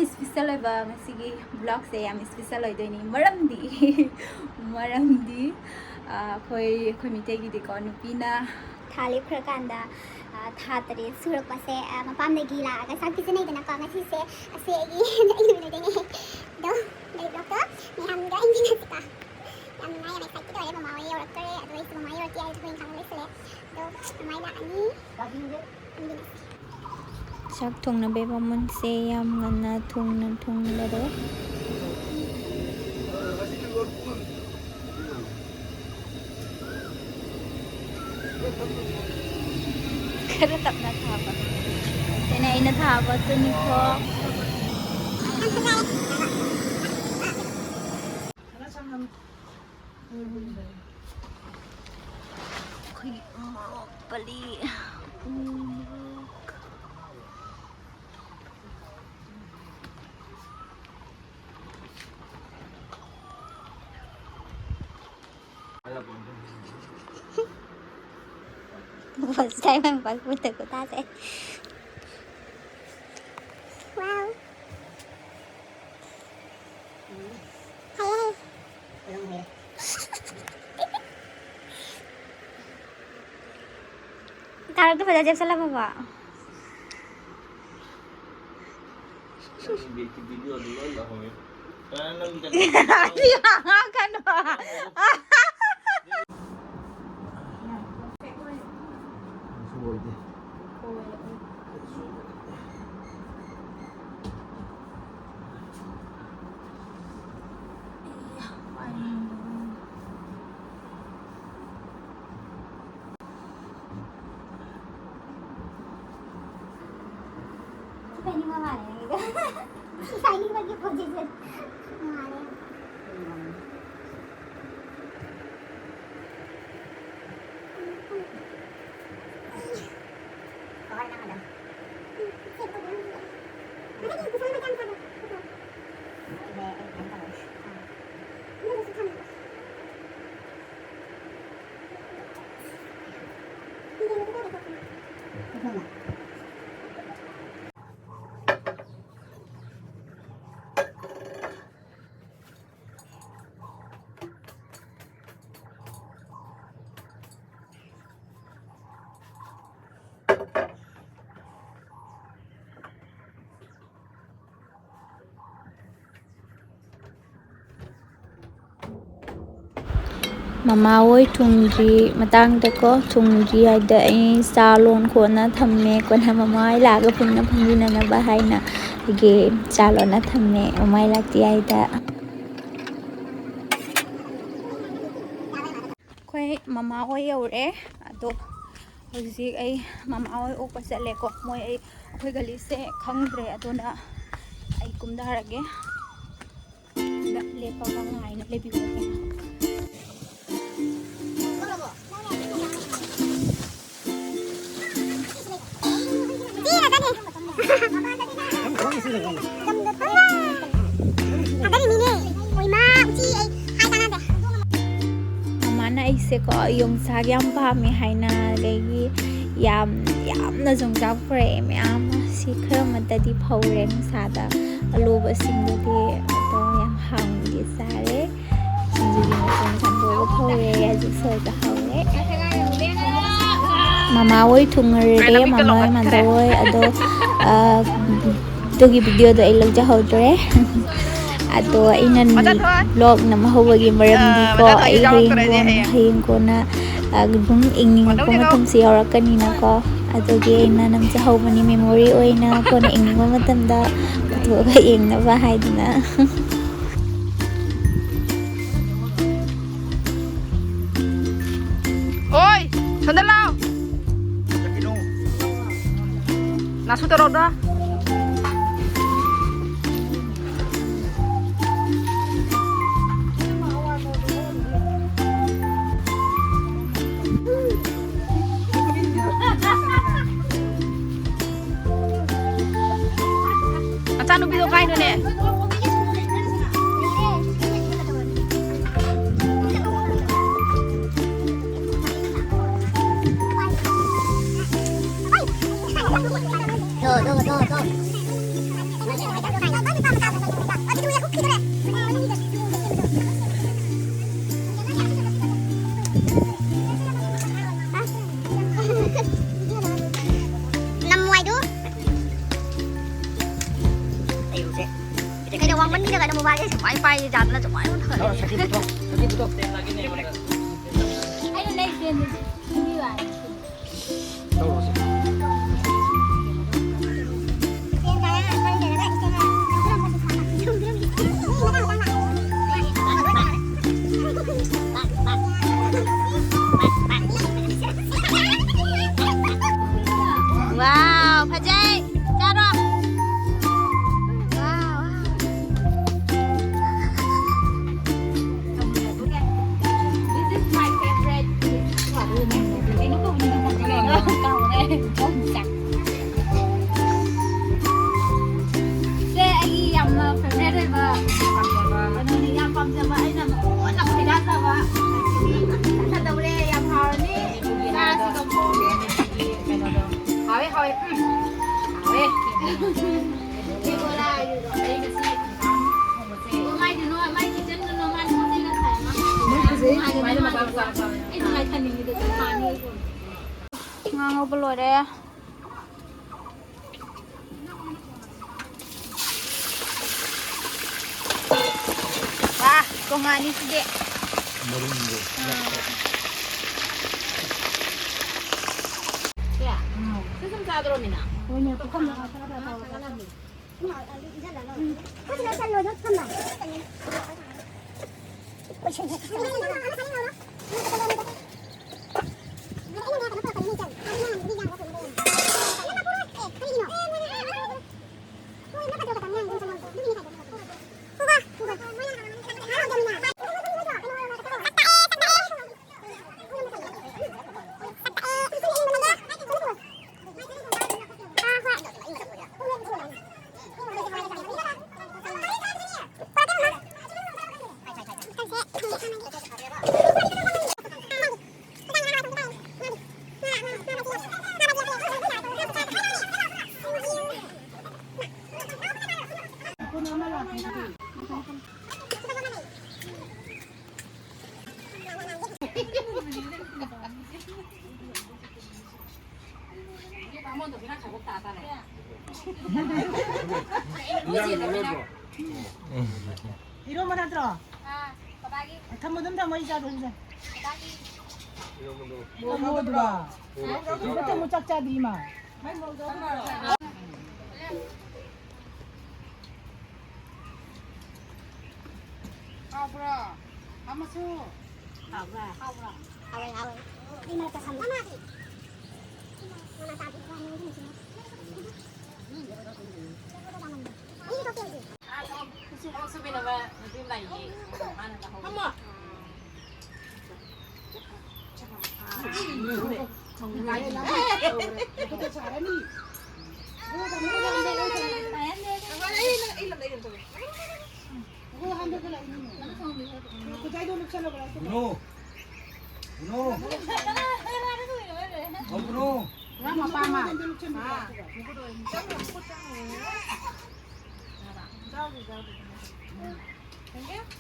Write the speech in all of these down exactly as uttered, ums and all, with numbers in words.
Special ꯑꯣꯏꯕ ꯉꯁꯤꯒꯤ ꯕ꯭ꯂꯣꯒꯁꯦ ꯌꯥꯝ ꯏꯁꯄꯤꯁꯦꯜ ꯑꯣꯏꯗꯣꯏꯅꯤ꯫ ꯃꯔꯝꯗꯤ, ꯃꯔꯝꯗꯤ, ꯑ, ꯑꯩꯈꯣꯏ, ꯑꯩꯈꯣꯏ ꯃꯤꯇꯩꯒꯤꯗꯤꯀꯣ, ꯅꯨꯄꯤꯅ ꯊꯥ ꯂꯦꯞꯈ꯭ꯔꯀꯥꯟꯗ, ꯑ, ꯊꯥ ꯇꯔꯦꯠ ꯁꯨꯔꯛꯄꯁꯦ, ꯑ, ꯃꯄꯥꯝꯗꯒꯤ ꯂꯥꯛꯑꯒ ꯆꯥꯛ ꯄꯤꯖꯅꯩꯗꯅꯀꯣ꯫ ꯉꯁꯤꯁꯦ ꯑꯁꯦ ꯑꯩꯒꯤ, ꯑꯩꯒꯤ ꯅꯨꯃꯤꯠ ꯑꯣꯏꯗꯣꯏꯅꯦ꯫ ꯑꯗꯣ, ꯂꯩ ꯕ꯭ꯂꯣꯒꯇꯣ ꯃꯌꯥꯝꯒ ꯌꯦꯡꯃꯤꯟꯅꯁꯤꯀꯣ꯫ ꯌꯥꯝ ꯅꯨꯡꯉꯥꯏ, ꯌꯥꯝ ꯑꯦꯛꯁꯥꯏꯇꯦꯗ ꯑꯣꯏꯔꯦ꯫ ꯃꯃꯥ ꯍꯣꯏ ꯌꯧꯔꯛꯇꯣꯔꯦ꯫ ꯑꯗꯣ ꯑꯩꯁꯨ ꯃꯃꯥ ꯍꯣꯏ ꯌꯧꯔꯛꯇꯦ ꯍꯥꯏꯔꯗꯤ ꯊꯕꯛ ꯏꯪꯈꯥꯡ ꯂꯣꯏꯁꯤꯜꯂꯦ꯫ ꯑꯗꯣ ꯃꯃꯥ ꯍꯣꯏ ꯂꯥꯛꯑꯅꯤ꯫ ꯌꯦꯡꯃꯤꯟꯅꯁꯤ꯫ ꯆꯥꯛ ꯊꯣꯡꯅꯕꯒꯤ ꯃꯃꯨꯟꯁꯦ ꯌꯥꯝ ꯉꯟꯅ ꯊꯣꯡꯅ ꯊꯣꯡꯅꯔꯦ꯫ ꯈꯔ ꯇꯞꯅ ꯊꯥꯕ꯫ ꯑꯩꯅ, ꯑꯩꯅ ꯊꯥꯕ ꯇꯨꯅꯤꯡꯈꯣꯛ꯫ ꯑꯩꯈꯣꯏꯒꯤ ꯎ ꯃꯣꯔꯣꯛ ꯄꯜꯂꯤ꯫ ꯎ ꯃꯣꯔꯣꯛ꯫ First time ang pagpunta ko, tate. Wow. Taruh tu pada jam salam apa? Video dulu lah, Homi. Kan kan. Dia kan. ꯃꯃꯥ ꯍꯣꯏ ꯊꯨꯡꯗ꯭ꯔꯤ ꯃꯇꯥꯡꯗꯀꯣ, ꯊꯨꯡꯗ꯭ꯔꯤ ꯍꯥꯏꯗ ꯑꯩ ꯆꯥ ꯂꯣꯟ ꯈꯣꯠꯅ ꯊꯝꯃꯦ꯫ ꯀꯣꯟꯅ ꯃꯃꯥ ꯍꯣꯏ ꯂꯥꯛꯑꯒ ꯄꯨꯟꯅ ꯐꯝꯃꯤꯟꯅꯅꯕ ꯍꯥꯏꯅ ꯑꯩꯒꯤ ꯆꯥ ꯂꯣꯟꯅ ꯊꯝꯃꯦ, ꯃꯃꯥ ꯍꯣꯏ ꯂꯥꯛꯇ꯭ꯔꯤ ꯍꯥꯏꯗ꯫ ꯑꯩꯈꯣꯏ ꯃꯃꯥ ꯍꯣꯏ ꯌꯧꯔꯦ꯫ ꯑꯗꯣ ꯍꯧꯖꯤꯛ ꯑꯩ ꯃꯃꯥ ꯍꯣꯏ ꯑꯣꯛꯄ ꯆꯠꯂꯦꯀꯣ꯫ ꯃꯣꯏ ꯑꯩ, ꯑꯩꯈꯣꯏ ꯒꯂꯤꯁꯦ ꯈꯪꯗ꯭ꯔꯦ, ꯑꯗꯨꯅ ꯑꯩ ꯀꯨꯝꯊꯔꯒꯦ꯫ ꯁꯤꯗ ꯂꯦꯞꯄꯒ ꯉꯥꯏꯅ ꯂꯩꯕꯤꯔꯒꯦ꯫ ꯃꯃꯥꯅ ꯑꯩꯁꯦꯀꯣ ꯌꯣꯡꯆꯥꯛ ꯌꯥꯝ ꯄꯥꯝꯃꯦ ꯍꯥꯏꯅ, ꯑꯗꯒꯤ ꯌꯥꯝ, ꯌꯥꯝꯅ ꯌꯣꯡꯆꯥꯛ ꯄꯨꯔꯛꯑꯦ ꯃꯌꯥꯝ ꯑꯃ꯫ ꯁꯤ ꯈꯔ ꯑꯃꯠꯇꯗꯤ ꯐꯧꯔꯦ ꯅꯨꯡꯁꯥꯗ, ꯑꯂꯨꯕꯁꯤꯡꯗꯨꯗꯤ ꯑꯗꯣ ꯌꯥꯝ ꯍꯥꯎꯅꯗꯤ ꯆꯥꯔꯦ꯫ ꯁꯤꯡꯖꯨꯒꯤ ꯃꯆꯜ ꯁꯦꯝꯗꯣꯛꯑꯒ ꯐꯧꯔꯦ, ꯍꯧꯖꯤꯛ ꯁꯣꯏꯕ ꯍꯧꯔꯦ꯫ ꯃꯃꯥ ꯍꯣꯏ ꯊꯨꯡꯉꯔꯦ, ꯃꯃꯥ ꯍꯣꯏ, ꯃꯥꯗꯔ ꯍꯣꯏ꯫ ꯑꯗꯣ, ꯑ, ꯑꯗꯨꯒꯤ ꯚꯤꯗꯤꯑꯣꯗꯣ ꯑꯩ ꯂꯧꯖꯍꯧꯗ꯭ꯔꯦ꯫ ꯑꯗꯣ ꯑꯩꯅ ꯚ꯭ꯂꯣꯒ ꯅꯝꯍꯧꯕꯒꯤ ꯃꯔꯝꯗꯤꯀꯣ, ꯑꯩ ꯍꯌꯦꯡ ꯀꯣꯟꯅ, ꯍꯌꯦꯡ ꯀꯣꯟꯅ, ꯑ, ꯑꯗꯨꯝ ꯌꯦꯡꯅꯤꯡꯉꯛꯄ ꯃꯇꯝꯁꯨ ꯌꯥꯎꯔꯛꯀꯅꯤꯅꯀꯣ꯫ ꯑꯗꯨꯒꯤ ꯑꯩꯅ ꯅꯝꯖꯍꯧꯕꯅꯤ, ꯃꯦꯃꯣꯔꯤ ꯑꯣꯏꯅ ꯀꯣꯟꯅ ꯌꯦꯡꯅꯤꯡꯕ ꯃꯇꯝꯗ ꯄꯨꯊꯣꯛꯑꯒ ꯌꯦꯡꯅꯕ ꯍꯥꯏꯗꯅ꯫ ꯑꯣꯏ, ꯁꯣꯝꯗ ꯂꯥꯎ꯫ ꯅꯥꯁꯨ ꯇꯧꯔꯛꯑꯣꯗ꯫ ꯃꯆꯥꯅꯨꯄꯤꯗꯣ ꯀꯥꯏꯅꯣꯅꯦ? ꯅꯝꯃꯨ ꯍꯥꯏꯗꯨ꯫ ꯑꯩ ꯍꯧꯖꯤꯛ ꯀꯩꯅꯣ ꯋꯥꯡꯃꯟꯈꯤꯗꯕꯅ ꯃꯣꯕꯥꯏꯜꯁꯦ ꯁꯨꯃꯥꯏꯅ ꯄꯥꯏꯔꯤ ꯖꯥꯠꯅ ꯁꯨꯃꯥꯏꯅ ꯊꯥꯒꯠꯂꯦ꯫ ꯁꯛꯀꯤ ꯄꯨꯊꯣꯛ, ꯁꯛꯀꯤ ꯄꯨꯊꯣꯛ꯫ ꯀꯩꯅꯣ ꯀꯧꯕꯅꯤꯅꯦ, ꯀꯥꯎꯔꯦ꯫ ꯁꯦ, ꯑꯩꯒꯤ ꯌꯥꯝꯅ favourite ꯑꯣꯏꯕ ꯀꯩꯅꯣꯅꯤ, ꯌꯥꯝ ꯄꯥꯝꯖꯕ, ꯑꯩꯅ ꯃꯉꯣꯟꯗ ꯈꯣꯏꯗꯥꯖꯕ꯫ ꯆꯥꯗꯧꯔꯦ, ꯌꯥꯝ ꯍꯥꯎꯔꯅꯤ꯫ ꯆꯥꯁꯤ ꯂꯧꯊꯣꯛꯑꯒꯦ꯫ ꯀꯩꯅꯣꯗꯣ꯫ ꯍꯥꯎꯋꯦ, ꯍꯥꯎꯋꯦ꯫ ꯎꯝ꯫ ꯍꯥꯎꯋꯦ꯫ ꯏꯕꯣꯂꯥ꯫ ꯑꯩ ꯉꯁꯤ ꯍꯪꯒꯥꯝ ꯊꯣꯡꯕꯁꯦ꯫ ꯃꯥꯏꯗꯨꯅꯣ, ꯃꯥꯏ kitchenꯗꯨꯅꯣ, ꯃꯥꯏ ꯄꯣꯠ ꯆꯩ ꯉꯁꯥꯏ ꯑꯃ꯫ ꯃꯣꯏ ꯐꯖꯩ꯫ ꯁꯨꯃꯥꯏꯅ ꯃꯆꯥ ꯃꯆꯥ ꯃꯆꯥ ꯑꯣꯏꯅ꯫ ꯑꯩ ꯅꯨꯡꯉꯥꯏ ꯈꯟꯅꯤꯡꯉꯤꯗ ꯁꯨꯝ ꯊꯥꯅꯤ꯫ ꯉꯥ ꯉꯧꯕ ꯂꯣꯏꯔꯦ꯫ ꯋꯥ, ꯇꯣꯉꯥꯟꯅꯤ ꯁꯤꯗꯤ꯫ ꯃꯔꯨꯝꯗꯣ꯫ ꯁꯦ, ꯁꯤ ꯁꯨꯝ ꯆꯥꯗ꯭ꯔꯣ, ꯃꯤꯅꯥ? ꯍꯣꯏꯅꯦ, ꯄꯨꯈꯝꯗ ꯉꯥ ꯆꯥꯗ ꯇꯧꯔꯒ꯫ ꯎꯝ꯫ ꯈꯨꯠꯁꯤꯗ ꯆꯜꯂꯣꯏꯗꯣ ꯊꯝꯕ꯫ ꯏꯔꯣꯝꯕ ꯅꯠꯇ꯭ꯔꯣ? ꯊꯝꯃꯣ, ꯑꯗꯨꯝ ꯊꯝꯃꯣ, ꯑꯩ ꯆꯥꯗꯣꯏꯅꯦ꯫ ꯏꯔꯣꯝꯕꯗꯨꯔꯣ? ꯏꯔꯣꯝꯕ ꯊꯝꯃꯣ, ꯆꯥꯛ ꯆꯥꯗ꯭ꯔꯤ ꯃꯥ꯫ ꯍꯥꯎꯕ꯭ꯔꯣ? ꯑꯃꯁꯨ? ꯍꯥꯎꯕ꯭ꯔꯥ? ꯍꯥꯎꯕ꯭ꯔꯣ? ꯍꯥꯎꯋꯦ, ꯍꯥꯎꯋꯦ꯫ ꯑꯩ ꯃꯔꯛꯇ ꯁꯝꯃꯦ꯫ ꯃꯤꯁꯨ ꯊꯣꯛꯇꯦ ꯍꯧꯖꯤꯛ꯫ ꯁꯤ ꯊꯕꯛ ꯁꯨꯃꯤꯟꯅꯕ ꯅꯨꯄꯤ ꯑꯃ ꯂꯥꯛꯏꯌꯦ꯫ ꯃꯥꯅ ꯇꯧꯍꯧꯕ꯫ ꯐꯝꯃꯣ꯫ ꯎꯅꯣ꯫ ꯎꯅꯣ꯫ ꯍꯧꯒꯅꯣ꯫ ꯉꯥ ꯃꯄꯥ ꯑꯃ꯫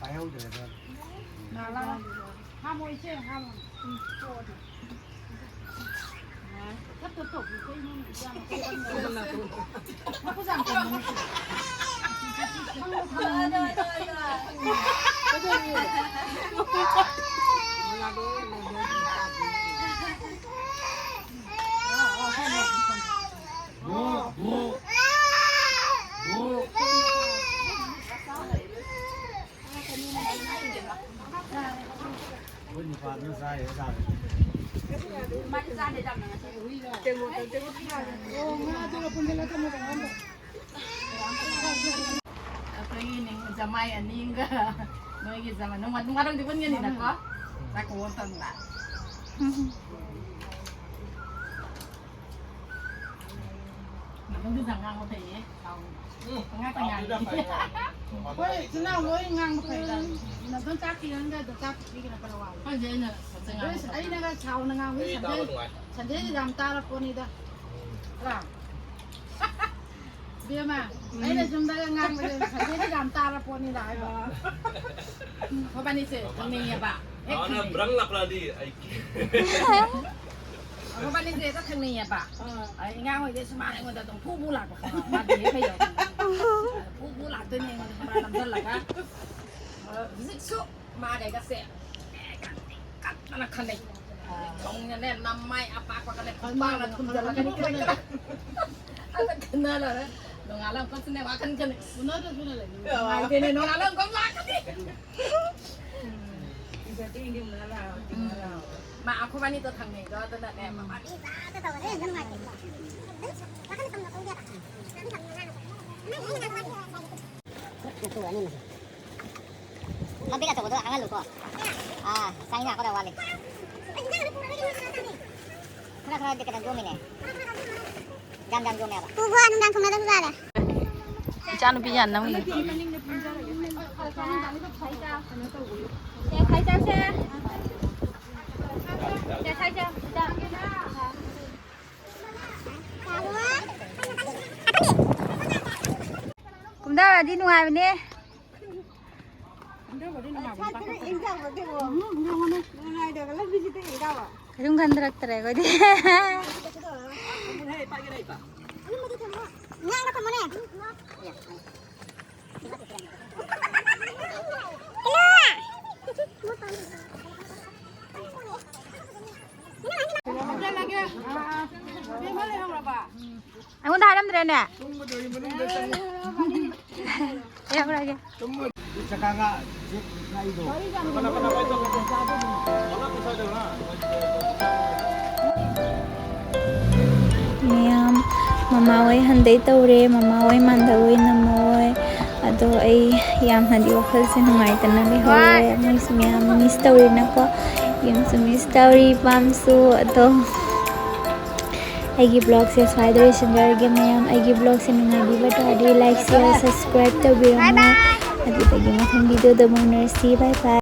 ꯄꯥꯏꯍꯧꯗ꯭ꯔꯦꯗ꯫ ꯉꯥ ꯂꯥꯎ꯫ ꯍꯥꯝꯃꯣ ꯏꯆꯦ, ꯍꯥꯝꯃꯣ꯫ ꯎꯝ, ꯇꯣꯛꯑꯣ ꯑꯗꯨꯝ꯫ ꯇꯞ ꯇꯞ ꯇꯧ꯫ ꯀꯩꯅꯣ ꯌꯥꯝ ꯀꯟꯅ꯫ ꯃꯈꯨꯠ ꯌꯥꯝ ꯀꯟꯕꯅꯦ꯫ ꯑꯩꯈꯣꯏ ꯅꯨꯄꯥꯗꯨꯅ ꯆꯥꯔꯤꯕ ꯆꯥꯕꯁꯦ꯫ ꯑꯩꯈꯣꯏꯒꯤ ꯅꯤꯡ-, ꯖꯃꯥꯏ ꯑꯅꯤꯒ ꯅꯣꯏꯒꯤ ꯖꯃꯥꯏ, ꯅꯣꯡꯃ, ꯅꯣꯡꯃ ꯉꯥꯛꯇꯪꯗꯤ ꯄꯨꯟꯒꯅꯤꯗꯀꯣ? ꯆꯥꯛ ꯀꯧꯕ ꯃꯇꯝꯗ꯫ ꯅꯪꯗꯤ ꯉꯥꯡꯕ ꯐꯩꯌꯦ꯫ ꯎꯝ, ꯑꯉꯥꯡ ꯀꯌꯥ ꯍꯥꯎꯕꯅꯤꯅ ꯂꯩ? ꯐꯩ꯫ ꯍꯣꯏ, ꯏꯆꯤꯟ ꯏꯅꯥꯎ ꯂꯣꯏ ꯉꯥꯡꯕ ꯐꯩꯗ꯫ ꯅꯗꯣꯝ ꯆꯥꯛ ꯄꯤꯔꯝꯗ ꯑꯗꯣ ꯆꯥꯛ ꯄꯤꯈꯤꯅ ꯈꯔ ꯋꯥꯠꯂꯤ꯫ ꯈꯪꯗꯦ, ꯑꯩꯅ ꯐꯖꯅ ꯉꯥꯡꯕ ꯑꯩꯅꯒ ꯁꯥꯎꯅ ꯉꯥꯡꯕ ꯑꯩ ꯇꯥꯕ ꯁꯟꯗꯦ, ꯅꯨꯡꯉꯥꯏ꯫ ꯁꯟꯗꯦꯁꯤꯗ ꯌꯥꯝ ꯇꯥꯔ ꯄꯣꯠꯅꯤꯗ꯫ ꯎꯝ꯫ ꯅꯠꯇ꯭ꯔꯥ? ꯏꯕꯦꯝꯃ, ꯎꯝ꯫ ꯑꯩꯅ ꯌꯨꯝꯗꯒ ꯉꯥꯡꯕꯁꯦ ꯁꯟꯗꯦꯁꯤꯗ ꯌꯥꯝ ꯇꯥꯔ ꯄꯣꯠꯅꯤꯗ ꯍꯥꯏꯕ꯫ ꯑꯥ꯫ ꯃꯕꯥꯅꯤꯁꯦ ꯊꯪꯅꯩꯌꯦꯕ꯫ ꯍꯦꯛ ꯃꯥꯅ ꯊꯪꯅꯩ꯫ ꯕ꯭ꯔꯪ ꯂꯥꯛꯂꯗꯤ ꯑꯩ ꯀꯤ-, ꯃꯕꯥꯅꯤꯁꯦ ꯍꯦꯛꯇ ꯊꯪꯅꯩꯌꯦꯕ꯫ ꯑꯥ꯫ ꯑꯩ ꯑꯉꯥꯡ ꯑꯣꯏꯔꯤꯉꯩꯗꯁꯨ ꯃꯥꯅ ꯑꯩꯉꯣꯟꯗ ꯑꯗꯨꯝ ꯐꯨ ꯐꯨ ꯂꯥꯛꯄ ꯈꯪꯉꯕ? ꯃꯥꯗꯤ ꯍꯦꯛ ꯍꯩꯔꯛꯑꯕꯅꯤ꯫ ꯐꯨ ꯐꯨ ꯂꯥꯛꯇꯣꯏꯅꯦ ꯑꯩꯉꯣꯟꯗ ꯈꯪꯕ꯭ꯔꯥ? ꯅꯝꯁꯤꯜꯂꯒ꯫ ꯑ, ꯍꯧꯖꯤꯛꯁꯨ ꯃꯥꯒ ꯑꯩꯒꯁꯦ ꯀꯟꯅ ꯈꯟꯅꯩ꯫ ꯊꯣꯡꯅꯅꯦ, ꯅꯃꯥꯏ ꯑꯄꯥꯛꯄꯒꯅꯦ, ꯈꯨꯄꯥꯛꯅ ꯊꯨꯝꯖꯤꯜꯂꯛꯀꯅꯤ, ꯈꯔ ꯈꯔ꯫ ꯑꯗ ꯈꯟꯅꯔꯒ ꯅꯣꯡꯉꯥꯜꯂꯝ ꯀꯞꯁꯤꯅꯦ, ꯋꯥꯈꯜ ꯈꯟꯅꯩ꯫ ꯎꯅꯗ꯭ꯔꯁꯨꯅ ꯂꯩꯅꯤꯡꯉꯦ꯫ ꯅꯨꯡꯉꯥꯏꯇꯦꯅꯦ, ꯅꯣꯡꯉꯥꯜꯂꯝ ꯀꯞ ꯂꯥꯛꯀꯅꯤ꯫ ꯎꯝ꯫ ꯃꯥ ꯑꯩꯈꯣꯏꯕꯥꯅꯤꯗꯣ ꯊꯪꯅꯩꯗꯣ, ꯑꯗꯨꯅꯅꯦ, ꯃꯕꯥꯅꯤ ꯇꯧꯔꯒ ꯅꯨꯡꯉꯥꯏꯇꯦ꯫ ꯋꯥꯈꯜ ꯈꯟꯕ ꯊꯣꯛꯇꯦꯕ꯫ ꯃꯇꯦꯛ ꯑꯆꯧꯕꯗꯣ ꯍꯥꯡꯍꯜꯂꯨꯀꯣ꯫ ꯑꯥ, ꯆꯥꯛ ꯏꯟꯖꯥꯡ ꯍꯥꯞꯀꯗꯕ ꯋꯥꯠꯂꯤ꯫ ꯈꯔ ꯈꯔꯗꯤ ꯀꯩꯅꯣ ꯌꯣꯝꯃꯤꯅꯦ꯫ ꯌꯥꯝ ꯌꯥꯝ ꯌꯣꯝꯃꯦꯕ꯫ ꯄꯨꯕ ꯅꯨꯡꯗꯥꯡ ꯊꯨꯡꯅꯗꯕ ꯖꯥꯠꯂꯦ꯫ ꯏꯆꯥꯅꯨꯄꯤ ꯌꯥꯝ ꯅꯪꯉꯤ꯫ ꯀꯨꯝꯊꯔꯗꯤ ꯅꯨꯡꯉꯥꯏꯕꯅꯦ꯫ ꯀꯩꯁꯨꯝ ꯈꯟꯊꯔꯛꯇ꯭ꯔꯦ ꯑꯩꯈꯣꯏꯗꯤ꯫ ꯑꯩꯉꯣꯟꯗ ꯍꯥꯏꯔꯝꯗ꯭ꯔꯦꯅꯦ꯫ ꯂꯩꯍꯧꯔꯒꯦ꯫ ꯃꯌꯥꯝ, ꯃꯃꯥ ꯍꯣꯏ ꯍꯟꯗꯩ ꯇꯧꯔꯦ, ꯃꯃꯥ ꯍꯣꯏ, ꯃꯥꯟꯗ ꯍꯣꯏ, ꯅꯝꯃ ꯍꯣꯏ꯫ ꯑꯗꯣ ꯑꯩ ꯌꯥꯝꯅꯗꯤ ꯋꯥꯈꯜꯁꯦ ꯅꯨꯡꯉꯥꯏꯇꯅ ꯂꯩꯍꯧꯔꯦ꯫ ꯃꯣꯏꯁꯨ ꯃꯌꯥꯝ ꯃꯤꯁ ꯇꯧꯔꯤꯅꯀꯣ꯫ ꯌꯨꯝꯁꯨ ꯃꯤꯁ ꯇꯧꯔꯤ, ꯏꯄꯥꯝꯁꯨ꯫ ꯑꯗꯣ ꯑꯩꯒꯤ ꯕ꯭ꯂꯣꯒꯁꯦ ꯁ꯭ꯋꯥꯏꯗ ꯂꯣꯏꯁꯤꯟꯖꯔꯒꯦ ꯃꯌꯥꯝ꯫ ꯑꯩꯒꯤ ꯕ꯭ꯂꯣꯒꯁꯦ ꯅꯨꯡꯉꯥꯏꯕꯤꯕ ꯇꯥꯔꯗꯤ like, share, subscribe ꯇꯧꯕꯤꯔꯝꯃꯣ꯫ ꯑꯗꯨꯗꯒꯤ ꯃꯊꯪ ꯚꯤꯗꯤꯑꯣꯗ ꯑꯃꯨꯛ ꯎꯅꯔꯁꯤ꯫ Bye bye꯫